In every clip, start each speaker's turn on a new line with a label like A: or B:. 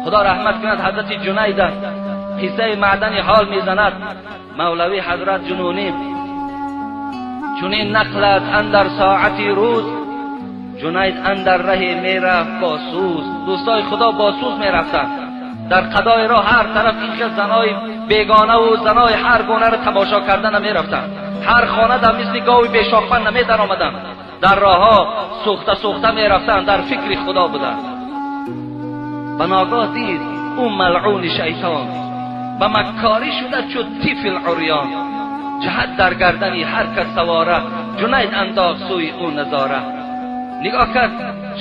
A: خدا رحمت کند حضرت جنید قصه معدن حال میزند مولوی حضرت جنونی. چنین نقلت اندر ساعتی روز، جنید اندر ره میرفت با سوز. دوستای خدا با سوز میرفتند در قضای راه، هر طرف این که زنای بیگانه و زنای هر گونه را تماشا کردن نمیرفتند. هر خانه در مثل گاوی بیشاخبند نمی در آمدند. در راه سوخته سوخته میرفتند، در فکر خدا بودند. به ناگاه دید او ملعون شیطان، به مکاری شده چو طفل عریان. جهت در گردنی هر کس سواره، جنید انداخت سوی او نظاره. نگاه کرد،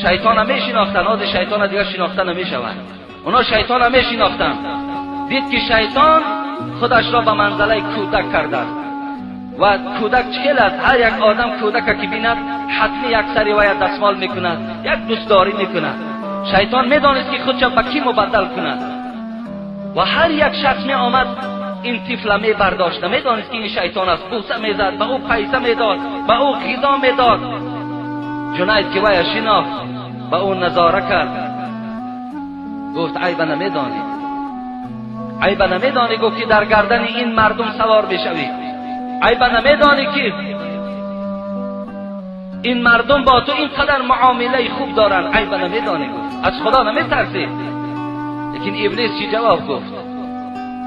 A: شیطان میشناختن، آز شیطان دیگر شناخته نمیشود. اونا شیطان میشناختن. دید که شیطان خودش را به منزله کودک کرده است و کودک چخیل است؟ هر یک آدم کودک که بیند حتمی یک سری و یک دستمال میکند، یک دوستداری میکند. شیطان میدانست که خودش به کی مبدل کند و هر یک شخص می آمد این طفل می برداشت، نمیدانست که این شیطان است. بوسه میزد، به او پیسه میداد، به او غذا میداد. جنید که وی شناخت به او نظاره کرد، گفت عیب نمیدانی، عیب نمیدانی. گفت که در گردن این مردم سوار بشوی. عیب نمیدانی که این مردم با تو اینقدر معامله خوب دارن. عیب نمیدانی. گفت از خدا نمیترسی. لیکن ابلیس چی جواب گفت؟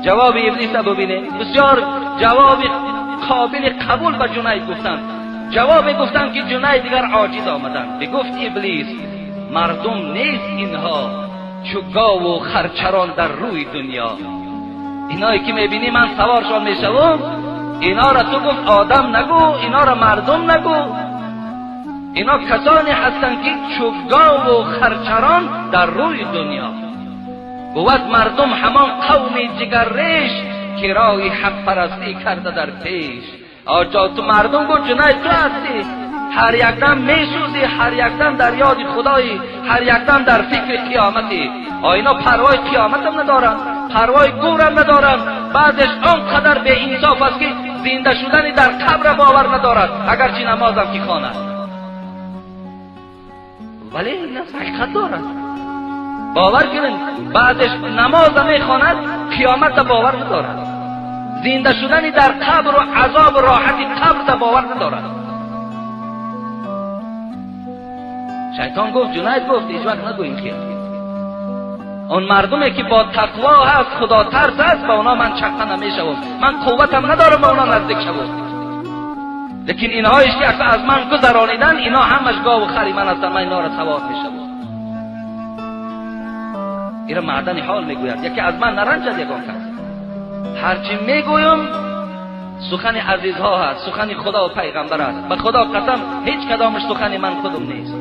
A: جواب ابلیس رو ببینیم، بسیار جواب قابل قبول به جنید گفتن. جواب گفتن که جنید دیگر عاجز آمدن. بگفت ابلیس مردم نیست اینها، چو گاو و خرچران در روی دنیا. اینایی که میبینی من سوارشان میشوم، اینا را تو گفت آدم نگو، اینا را مردم نگو. اینا کسانی هستند که چو گاو و خرچران در روی دنیا. بود مردم همان قوم جگرریش، که رای حق پرستی کرده در پیش. آجا تو مردم گفت جنید تو هستی، هر یک دم میسوزی، هر یک دم در یاد خدایی، هر یک دم در فکر قیامتی. اینا پروای قیامت هم ندارن، پروای گورم ندارن. بعدش آنقدر به انصاف است که زنده شدن در قبر باور ندارد، اگرچه نمازم که خواند. ولی این حقیقت دارد، باور کنین. بعدش نماز میخواند، قیامت باور ندارد، زنده شدن در قبر و عذاب و راحت قبر باور ندارد. شیطان گفت، جنید گفت هیچ وقت نگو این خیال. اون مردمی که با تقوا هست، خدا ترس هست، با اونا من چقه نمیشوم، من قوتم ندارم با اونا نزدیک شوم. لیکن اینهایش که از من گذرانیدن، اینا همش گاو و خری من هستن، من اینا را سوار میشوم. اینا معدن حال میگوید، یکی از من نرنجد یگان کس. هرچی میگویم سخن عزیزها هست، سخن خدا و پیغمبر است. به خدا قسم هیچ کدامش سخن من خودم نیست.